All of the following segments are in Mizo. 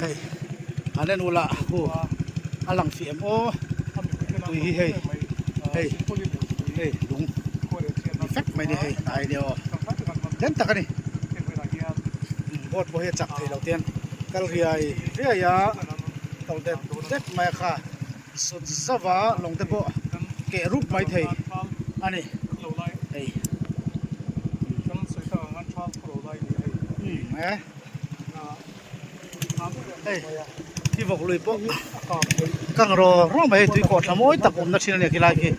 Hei an en ula hu a lang fih em aw tui hi hei hei hei lung ni fek mai ni hei hnai nia aw den tak a ni boat pawh hi a chak thei lo tiang kal riai riai a tawlh det det mai a kha sut zauh a lawng te pawh keh rup mai thei a ni hei umm e. Hei hi vawk lui pawh kang raw raw mai hei tui kawh thla mawi tak awmna thin a nia khilai khi.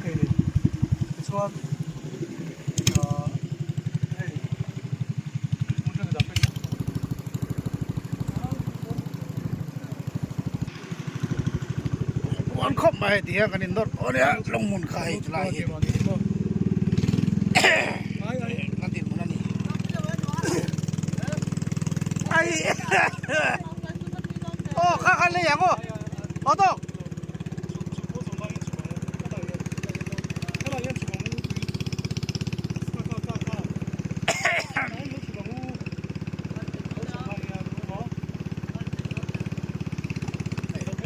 Muan khawp mai hei ti hian kan innawr pawh ania lawng hmun kha hei tilai hi kan dinhmun a ni. Aw kha khan lei ang aw aw tawk.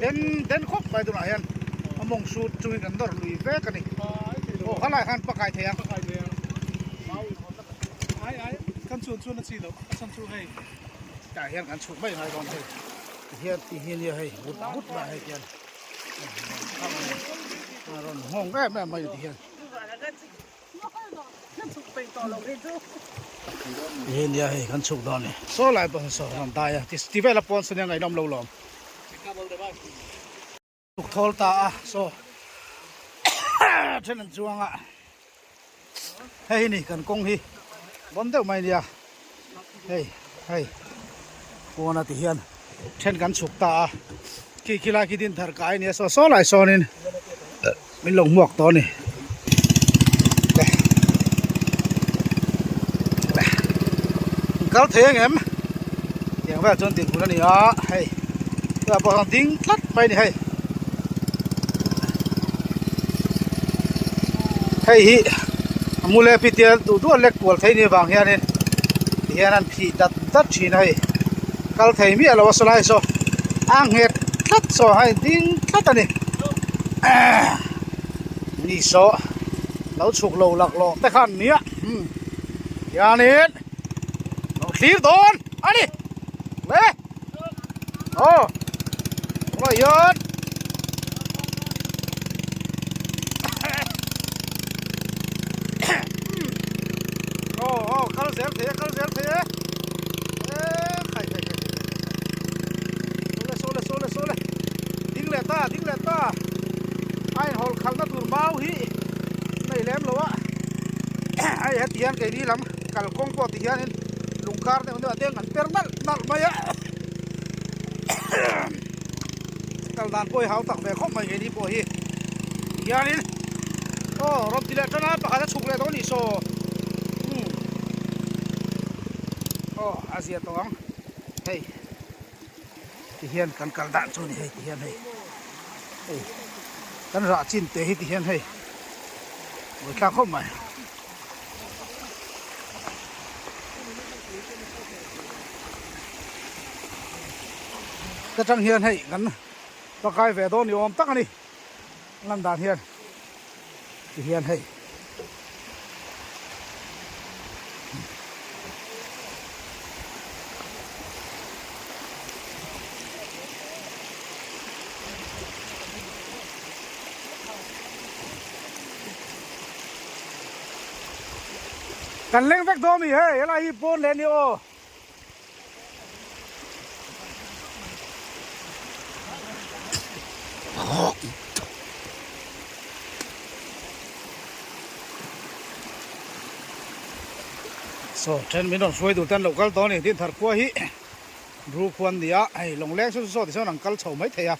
Den den khawp mai tunah hian a mawng sut chungin kan nawr lui vek a ni aw khalai khan pakai thei ang tah hian kan chhuk mai ngai dawn hei tihian ti hi nia hei but but lah hei tian a rawn nghawng em em mai tihian. He nia hei kan chhuk dawn ni. Saw lai pawh saw rawn dai a ti vel a pawn saw nia ngaihnawm lo lawm. Chhuk thawl ta a saw then an chuang a hei hi ni kan kawng hi bawm deuh mai nia hei hei pawn a ti hian then kan chhuk ta a khi khi lai khi din thar kai nia saw saw lai sawnin min lo hmuak tawh a ni le le kal thei ang em tiang velah chuan dinhmun a ni a hei tunah pawh hian ding tlat mai a ni hei hei hi a mu leh pi tia duh duh a lek kual thei ni vang hianin tihian an phih dat dat thin a hei kal thei miah lo a saw lai saw a nghet tlat saw a ding tlat a ni ni saw lo chhuk lo lak lawh te khan nia hianin lo thlir dawn a ni le aw tunah hian aw aw kal zel thei e kal zel thei e khai khai khai sawle sawle sawle sawle ding leh ta ding leh ta a inhawlh khalhna tur mau hi nei lem lo a hei heti hian keini lam kalkawng pawh ti hianin lung kar deuh deuh ah te an per nalh nalh mai a kal dan pawh hi hau tak ve khawp mai keini pawh hi hianin aw rawn ti leh tan a pakhat a chhuk leh dawn a nih saw umm aw a zia tawh ang hei ti hian kan kal dan chu a ni hei ti hian hei hei kan rah chin te hi ti hian hei buaithlak khawp mai. Ta tang hian hei kan pakai ve dawn ni awm tak a ni lan dan hian ti hian hei Kan leng vek dawn mi hei helai hi pawn leh a ni aw. Saw then min rawn hruai duh ten lo kal dawn a ni tin thar khua hi bru khua an ni a hei lawngleng saw saw ti sawn an kal chho mai thei a.